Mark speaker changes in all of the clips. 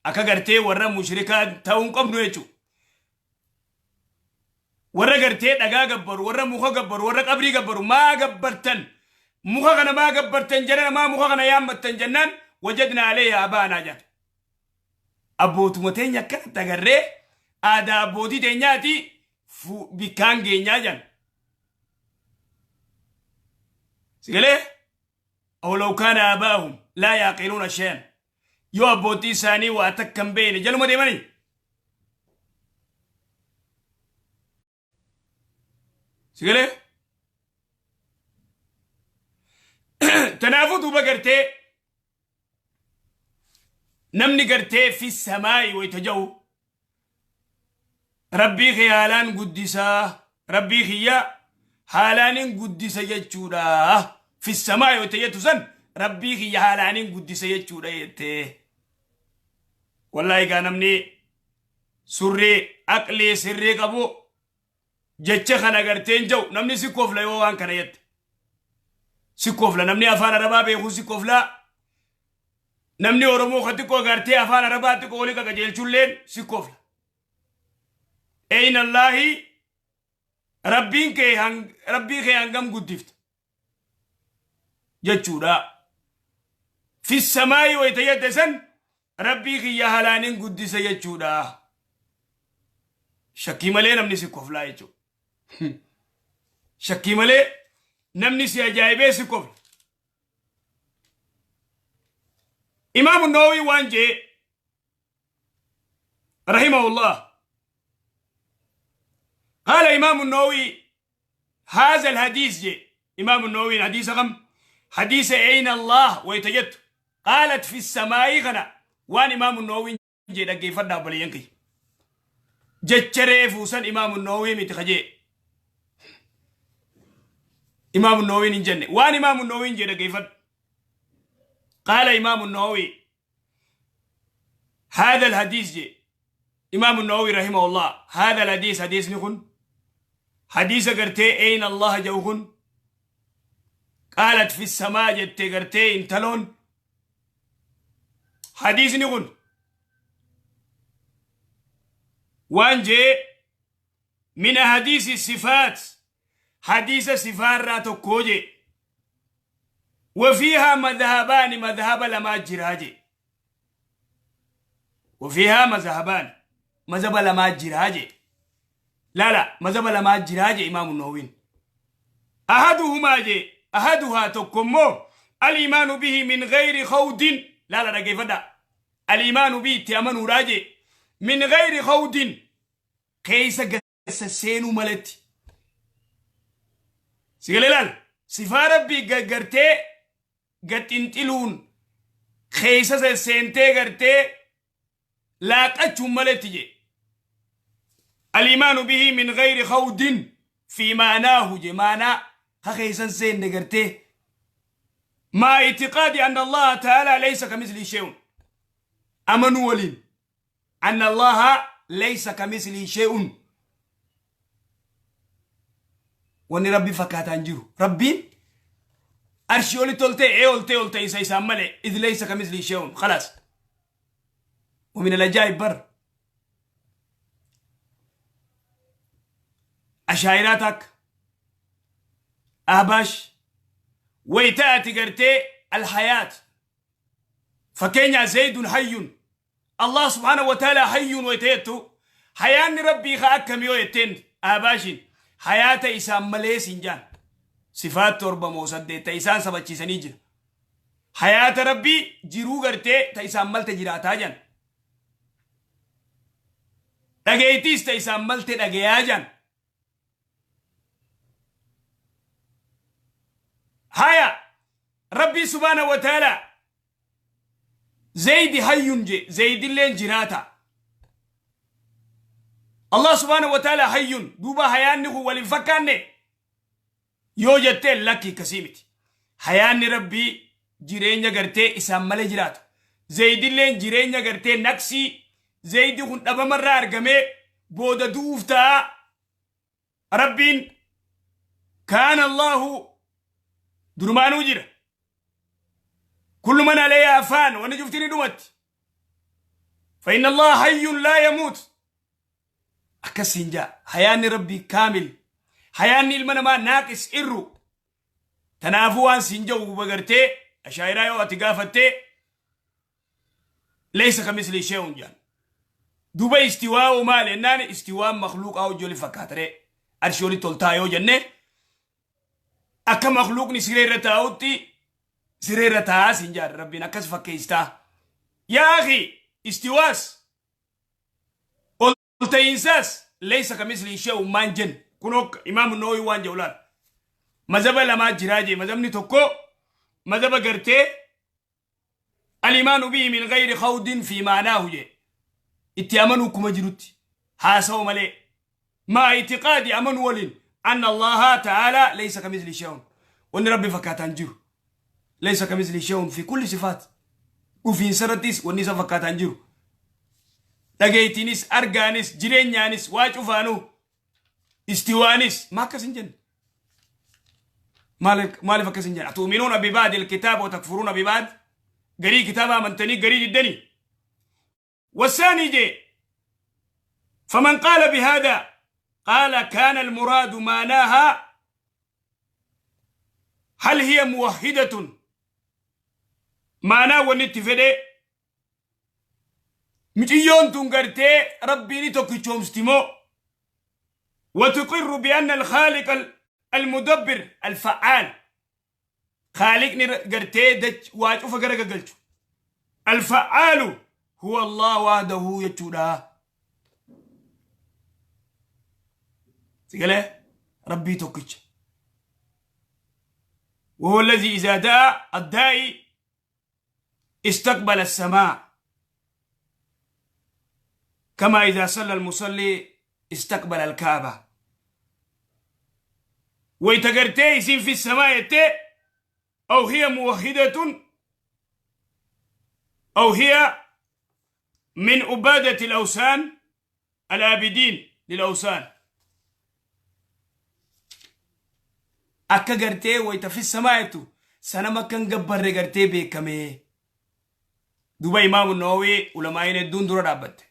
Speaker 1: Akka gartee warra mushrikaa ta'uu hin qabnu jechuudha. Warra gartee dhagaa gabbaru, warra muka gabbaru, warra qabrii gabbaru maa gabbartan? Muka kana maa gabbartan jedhan maa muka kana yaammattan jennaan wajadna alayhi abaanaa jedhan. Abbootuma teenya akkanatti agarree aadaa abbootii teenyaati bikkaan geenyaa jedhan. Sigalee? Awlaw kaana abaahum laa yaaqiluuna shay'an. Yoo abbootii isaanii waa takka hin beekne jaluma deemanii. Sigalee? Tanaafuu duuba gartee namni gartee fi samaa'i wayita ja'u rabbii kee haalaan guddisaa rabbii kiyya haalaanin guddisa jechuudha fi samaa'i wayita jettu san rabbii kiyya haalaanin guddisa jechuudha jettee wallaahi gaa namni surrii aqlii sirrii qabu jecha kana gartee hin ja'u namni si kofla yoo waan kana jette si kofla namni afaan arabaa beeku si kofla namni oromoo ka xiqqoo gartee afaan arabaa xiqqoo olii qaqajeelchulleen si kofla eyna allaahi rabbiin kee rabbii kee hangam guddifta jechuudha fi samaayi wayta jette san rabbii kiyya halaanin guddisa jechuudha shakkii malee namni si koflaa jechuudha shakkii malee namni si ajaa'ibee si kofla imaamu Nawawi waan jee rahimahullah قال إمام النووي هذا الحديث جي إمام النووي حديث كم حديث أين الله ويتجد قالت في السماء غنا وان إمام النووي جي دقي فردا بلينكي جتشري فوسن إمام النووي متخجي إمام النووي نجنة وان إمام النووي جي دقي فرد قال إمام النووي هذا الحديث جي إمام النووي رحمه الله هذا الحديث حديث نكون حديث قرتي أين الله جوهن قالت في السماء جت قرتي انتلون حديث نكون وان جي من حديث الصفات حديث صفات راتو كوجي وفيها مذهبان مذهب لما جراجي وفيها مذهبان مذهب لما جراجي لا لا مذهب لما جراجي إمام النووي أحدهما جي أحدها تكمو الإيمان به من غير خوض لا لا كيف دا الإيمان به تأمن راجي من غير خوض كيس قسسينو ملتي سيقللال صفا ربي قرتي قد انتلون كيس سينتي قرتي لا قتشو ملتي الإيمان به من غير خوض في معناه جمانا خيسا سين نقرته مع اعتقاد أن الله تعالى ليس كمثله شيء أمنوا ولين أن الله ليس كمثله شيء وأن ربي فكاتان جيرو ربي أرشي أولي تولتي إيه أولتي أولتي إيسا إيسا ملي إذ ليس كمثله شيء خلاص ومن الأجائب بر أشاعراتك أهباش ويتأتي قرتي الحياة فكينيا زيد حي الله سبحانه وتعالى حي ويتأتو حيان ربي خاكم يويتين أهباشين حياة إسام مليس إنجان صفات تربة موسد تيسان سبتشي سنيجر حياة ربي جيرو قرتي تيسام ملت جراتا جان dhageytiis ta isaan malte dhageyaa jan haya rabbii subhaana wa taala zaydi hayyun je zaydilleen jiraata allah subhaana wa taala hayyun duuba hayaanni kun walin fakkaanne yoo jetteen lakki akkasii miti hayaanni rabbii jireenya gartee isaan male jiraatu zaydilleen jireenya gartee naqsii zaydi kun dhabamarraa argamee booda du'uuf ta'a rabbiin kaana allahu durumaanuu jira kullu man alayha afaan wanni cufti ni dhumatti Fa inna Allaha hayyun laa yamuut. Akkas siin jaa. Hayaanni Rabbii kaamil. Hayaanni ilma namaa naaqis irru. Tanaafuu waan siin ja'u guba gartee ashaayiraa yoo ati gaafattee leeysa kamisli shee'un jaan. Duba istiwaa'u maali jennaan istiwaan makluuqaa hojii oli fakkaata ree. Arshii olitti ol ta'a yoo jenne akka makluuqni siree irra taa'utti siree irra taa'aa siin jaan Rabbiin akkas fakkeesstaa. Yaa akhi istiwaas ol ta'iinsaas leeysa kamisli shee'un maan jenne kunoo Imaamu Nawawi waan jedhu laal. Mazhaba lamaa jiraa jee mazhabni tokko mazhaba gartee Al-imaanu bihi min gayri khawdin fi ma'naahu jee. Itti amanuu akkuma jirutti haasawa malee. Ma'a itiqaadi amanuu waliin anna Allaha ta'aalaa laysa kamisli shay'un. Wanni Rabbi fakkaataan jiru. Laysa kamisli shay'un fi kulli sifaat. Dhufiinsa irrattis wanni isa fakkaataan jiru. Dhageettiinis, argaanis, jireenyaanis, waa cufaanuu, istiwaanis, maa akkas hin jenne? Maaliif akkas hin jedhan? Atu'minuuna bibaadil kitaaba wa takfuruuna bibaad? Garii kitaaba amantanii garii diddanii. Wasaanii jee faman qaala bihaada qaala kaana almuraadu maanaahaa hal hiya muwahhidatun maanaa wanni itti fedhe miciyyoon tun gartee Rabbii ni tokkichoomsti moo watuqirru bi'anna alkhaaliqa almudabbir alfa'aal khaaliqni gartee waa cufa gara gagalchu alfa'aalu huwa Allah wahdahu jechuudha. Sigalee Rabbii tokkicha. وهو الذي إذا دعا الداعي استقبل السماء كما إذا صلى المصلي استقبل الكعبة ويتقرتي يسين في السماء يتي أو هي موحدة أو هي من عبادة الأوثان العابدين للأوثان Akka gartee wayta fi samaa'itu sanama akkan gabbarre gartee beekamee. Duuba Imaamu Nawawii ulamaa'iin hedduun dura dhaabbatte.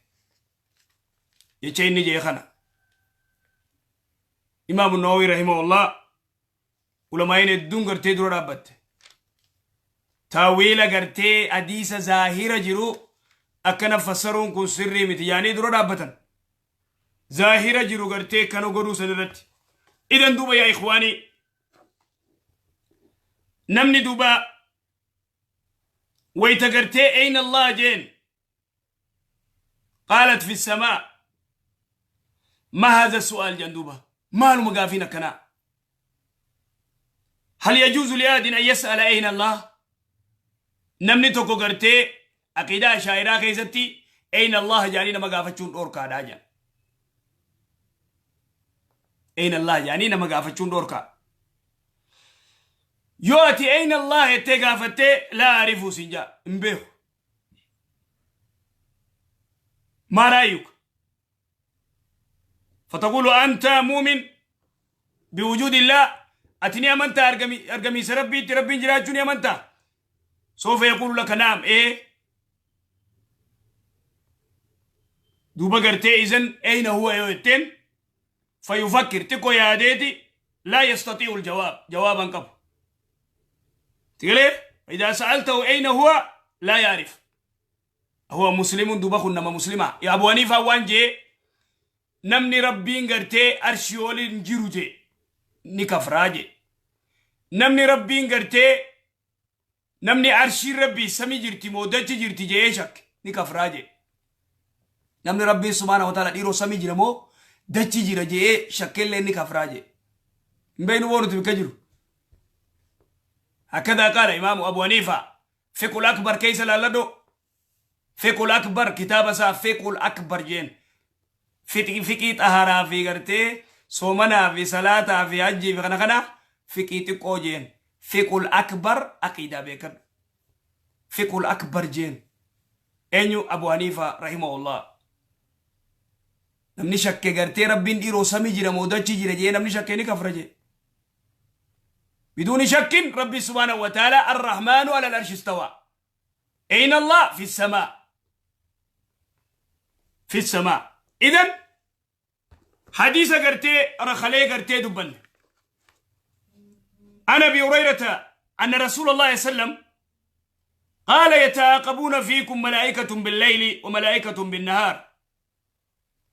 Speaker 1: Jecha inni jee kana. Imaamu Nawawii rahimahullah ulamaa'iin hedduun gartee dura dhaabbatte. Taawiila gartee hadiisa zaahira jiru akkana fassaruun kun sirrii miti yaanii dura dhaabbatan. Zaahira jiru gartee kana godhuu san irratti. Idan duuba yaa ikhwaanii namni duuba wayta gartee eyna Allah jeen qaalat fi samaa ma haadha su'aal jan duuba maaluma gaafiin akkanaa hal yajuuzu li'aadin an yas'ala eyna Allah namni tokko gartee Aqiidaa Ashaa'iraa keessatti Eyna Allaha jedhanii nama gaafachuun dhoorkaadha jedhan. Eyna Allaha jedhanii nama gaafachuun dhoorkaa. Yoo ati Eyna Allaha jettee gaafattee laa ariifuu siin jaa hin beeku. Maa raayyuka? Fataqulu anta muumin biwujuudillaa ati ni amantaa argamiinsa Rabbiitti Rabbiin jiraachuu ni amantaa? Soofa yaquulu laka naam ee duuba gartee izan eyna huwa yoo jetteen fayufakkir xiqqoo yaadeeti laa yastatii'u aljawaab jawaaban qabu. Tigalee idaa sa'altahu eyna huwa laa yaarif. Huwa muslimun duuba kun nama muslimaa. Ya Abu Haniifaa waan jee namni Rabbiin gartee arshii oliin jiru jee ni kafraa jee. Namni Rabbiin gartee namni arshiin Rabbii samii jirti moo dachi jirti je'ee shakke ni kafraa jee. Namni Rabbiin subhaana wa ta'ala dhiiroo samii jira moo dachi jira je'ee shakkellee ni kafraa jee. Hin beeknu boo nuti bikka jiru. Hakkadaa qaala Imaamu Abu Haniifaa Fiqhul Akbar keessa laalladhu. Fiqhul Akbar kitaaba isaa Fiqhul Akbar jeen. Fiqii xaharaa fi gartee soomanaa fi salaataa fi hajjii fi kana kana fiqii xiqqoo jeen. Fiqhul Akbar aqiidaa beekadhu. Fiqhul Akbar jeen. Eenyu Abu Haniifa rahimahullah. Namni shakke gartee Rabbiin dhiiroo samii jira moo dachi jira jee namni shakke ni kafra jee. Biduuni shakkin Rabbi subhaanahu wa ta'ala ar-Rahmaanu alal arshi istawa. Eyna Allah fi samaa. في السماء. إذن حديث قرتي رخلي قرتي دبن. عن أبي هريرة أن رسول الله صلى الله عليه وسلم قال يتعاقبون فيكم ملائكة بالليل وملائكة بالنهار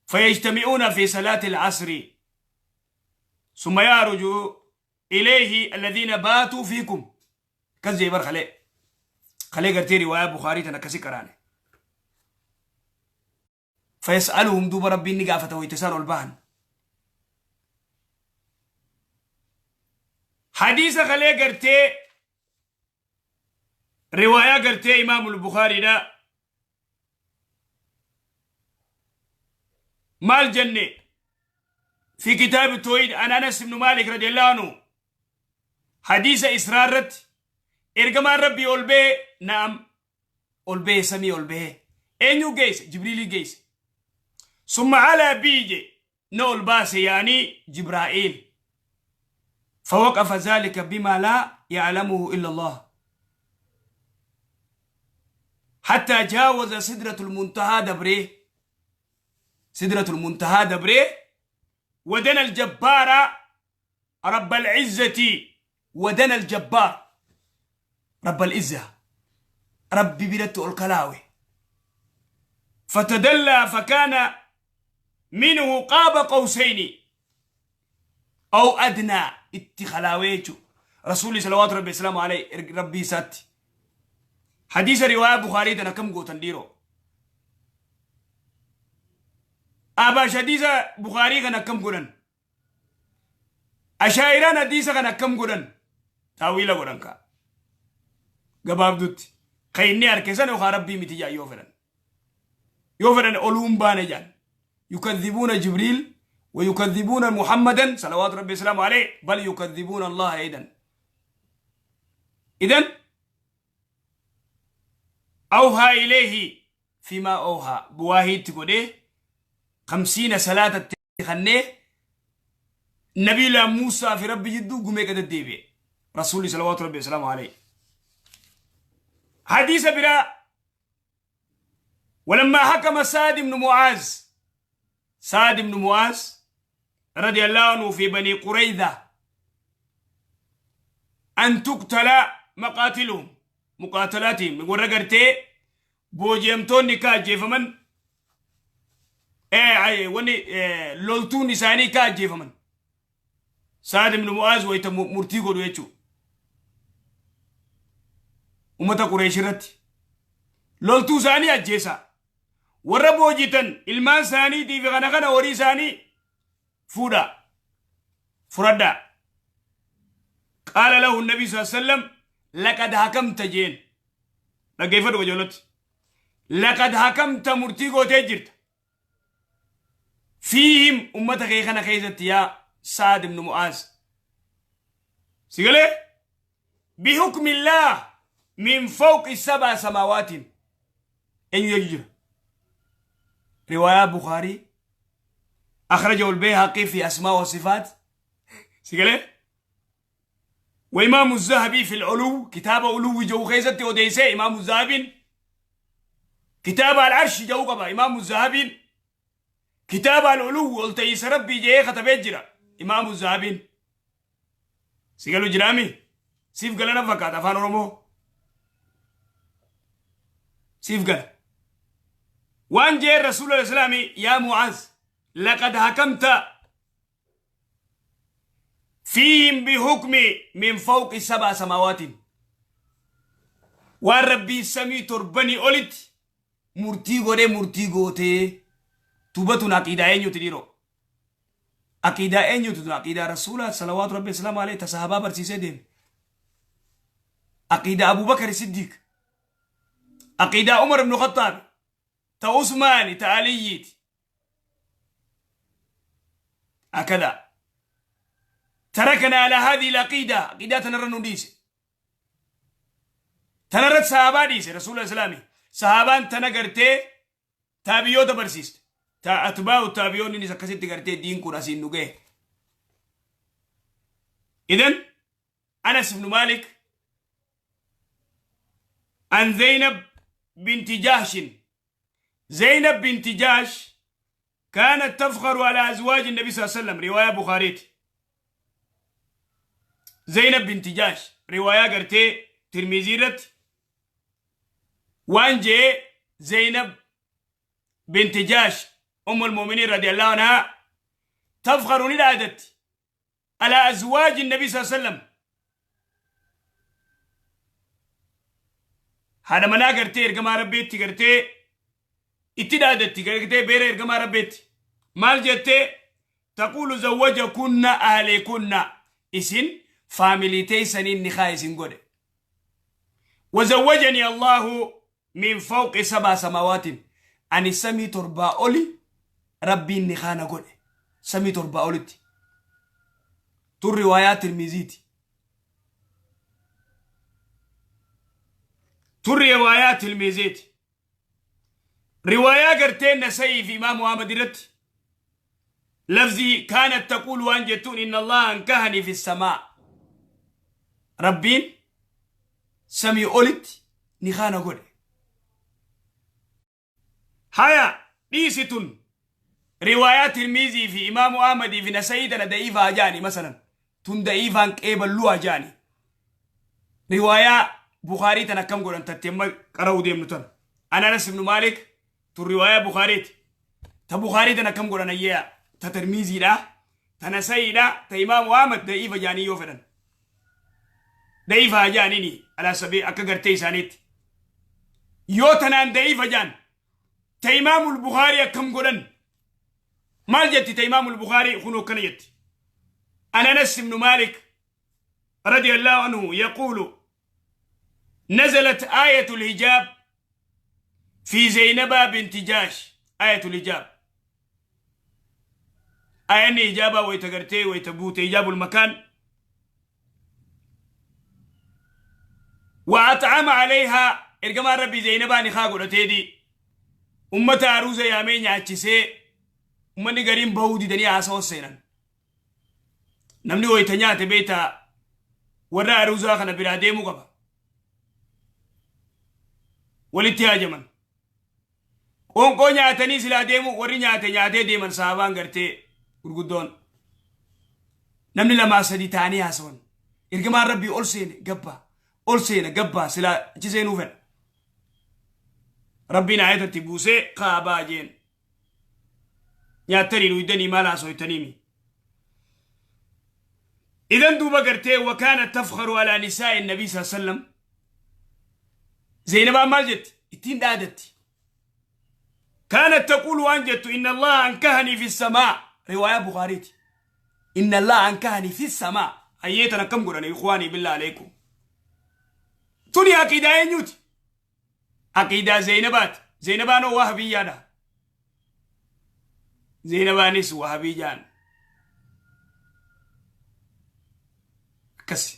Speaker 1: فيجتمعون في صلاة العصر ثم يعرج إليه الذين باتوا فيكم. كذي بر خلي خلي قرتي رواية بخاري تنكسي كراني. فيسألهم دوب ربي نقافته ويتساروا البهن. حديث خلي قرتي رواية قرتي إمام البخاري دا مال جنة في كتاب التوحيد عن أنس بن مالك رضي الله عنه حديث إسرارت إرجمان ربي أولبه نعم أولبه سمي أولبه إنيو جيس جبريل جيس ثم على بيجي نول باس يعني جبرائيل فوقف ذلك بما لا يعلمه إلا الله حتى جاوز سدرة المنتهى دبريه سدرة المنتهى دبريه ودنا الجبار رب العزة ودنا الجبار رب العزة ربي بلت الكلاوي فتدلى فكان منه قاب قوسين أو أدنى اتخلاويته رسولي صلوات ربي السلام عليه ربي ساتي. حديث رواية بخاري تنا كم قوتن ديرو أبا حديث بخاري كنا كم قولن أشاعران حديث كنا كم قولن تاويلا قولن كا قباب دوت خيني أركسان وخا ربي متجا يوفرن يوفرن علوم بانجان يكذبون جبريل ويكذبون محمدا صلوات ربي السلام عليه بل يكذبون الله أيضا. إذن أوحى إليه فيما أوحى بواهي تقوله 50 صلاة تخنيه نبي الله موسى في ربي جدو قمي قد الديبي رسولي صلوات ربي السلام عليه. حديث برا ولما حكم سعد بن معاذ سعد بن معاذ رضي الله عنه في بني قريظة أن تقتل مقاتلهم مقاتلاتهم يقول رجرتي بوجيمتون نكا جيفمن ايه وني لولتون نساني كا جيفمن سعد بن معاذ ويت مرتي قدو يچو ummata Quraysh irratti loltuu isaanii ajjeesa warra boojitan ilmaan isaaniitii fi kana kana horii isaanii fuudha furadha. Qaala lahu nabi sallallahu alaihi wasallam laqad hakamta jeen dhaggeeffadhu qajeeloti laqad hakamta murtii gootee jirta fiihim ummata kee kana keessatti yaa Sa'ad ibn Mu'aaz sigalee bihukmillah من فوق 7 سماوات إن يجر. رواية بخاري أخرجه البيهقي في أسماء وصفات سيقال وإمام الذهبي في العلو كتاب علو جو خيزة وديسة إمام الذهبي كتاب العرش جو قبا إمام الذهبي كتاب العلو والتيس ربي جاي خطب يجرى إمام الذهبي سيقالوا جرامي سيف قال نفكات أفان رمو سيف قال وان جاء الرسول الإسلامي يا معاذ لقد حكمت فيهم بحكم من فوق 7 سماوات والربي سمي تربني أولت مرتي غوري مرتي غوتي توبتنا عقيدة أين يتديرو عقيدة أين يتديرو عقيدة رسول صلوات ربي السلام عليه تصحابة برسيسة ديم عقيدة أبو بكر الصديق عقيدة عمر بن الخطاب تا عثمان تا علي هكذا تركنا على هذه العقيدة عقيدة تنرى تنرى صحابة ديس رسول الله الإسلامي صحابان تنقرتي تابيو تبرسيست تا أتباع التابيون نيسا كسيت تقرتي دين كراسين نوغي. إذن أنس بن مالك عن زينب بنت جحش Zainab binti Jaash كانت تفخر على أزواج النبي صلى الله عليه وسلم. رواية بخاريتي. زينب بنت جاش رواية قرتي ترمذي رت وانجي زينب بنت جاش أم المؤمنين رضي الله عنها تفخر ندادت على أزواج النبي صلى الله عليه وسلم. هذا منا قرتي إرقما ربيتي قرتي اتدادت قرتي بير إرقما ربيتي مال جتي تقول زوجكن أهلكن إسن فاميليتي سنين نخايسين قولي وزوجني الله من فوق 7 سماوات. أني سمي تربا أولي ربي نخانا قولي سمي تربا أولتي. تور روايات المزيتي تور روايات المزيتي رواية قرتين نسي في إمام محمد رت لفظي كانت تقول وأنجتون إن الله أنكهني في السماء. ربين سمي أولت نخانا قولي. هيا ديستون روايات الميزي في إمام أحمد في نسيدنا ضعيفة جاني مثلا تون ضعيفة قبل جاني. رواية بخاري تنكم قولن تتم قرأو ديم نتن. أنا أنس بن مالك تون رواية بخاري تبخاري تنكم قولن أيها تترميزي لا تنسيدا تإمام أحمد ضعيفة جاني يوفدن ضعيفة جانيني على سبيل أكغرتي سانيت يوتنان ضعيفة جان. تإمام البخاري كم قولن مال جتي تإمام البخاري خنو كنيت. أنا أنس بن مالك رضي الله عنه يقول نزلت آية الحجاب في زينب بنت جاش. آية الحجاب آية إجابة ويتغرتي ويتبوت إجاب المكان وأطعم عليها إرجما ربي زينب نخا قلتيدي أمة عروسة يامين ياتشسي أمني غريم بودي دنيا عصا سيران نمني ويتنيا تبيتا ورا عروسة خنا برادي مقبا ولتي هاجمن قوم نياتني سلا ديمو وري نياتي نياتي ديمن صحابان غرتي gurguddoon namni lamaa sadii ta'anii haasawan ergamaan rabbii ol seene gabbaa ol seene gabbaa silaa achi seenuu fedha. Rabbiin ayatatti buusee kaabaa jeen nyaattanii dhuydanii maal haasoytaniimi. إذن دوبا قرتي وكانت تفخر على نساء النبي صلى الله عليه وسلم. زينب مالجت اتين دادت كانت تقول وانجت إن الله أنكهني في السماء. رواية بخاريتي إن الله أنكهني في السماء. أيتنا كم قرن يا إخواني بالله عليكم توني عقيدة نيوت عقيدة زينبات زينبانو وهبيانا زينبانيس وهبيجان كسي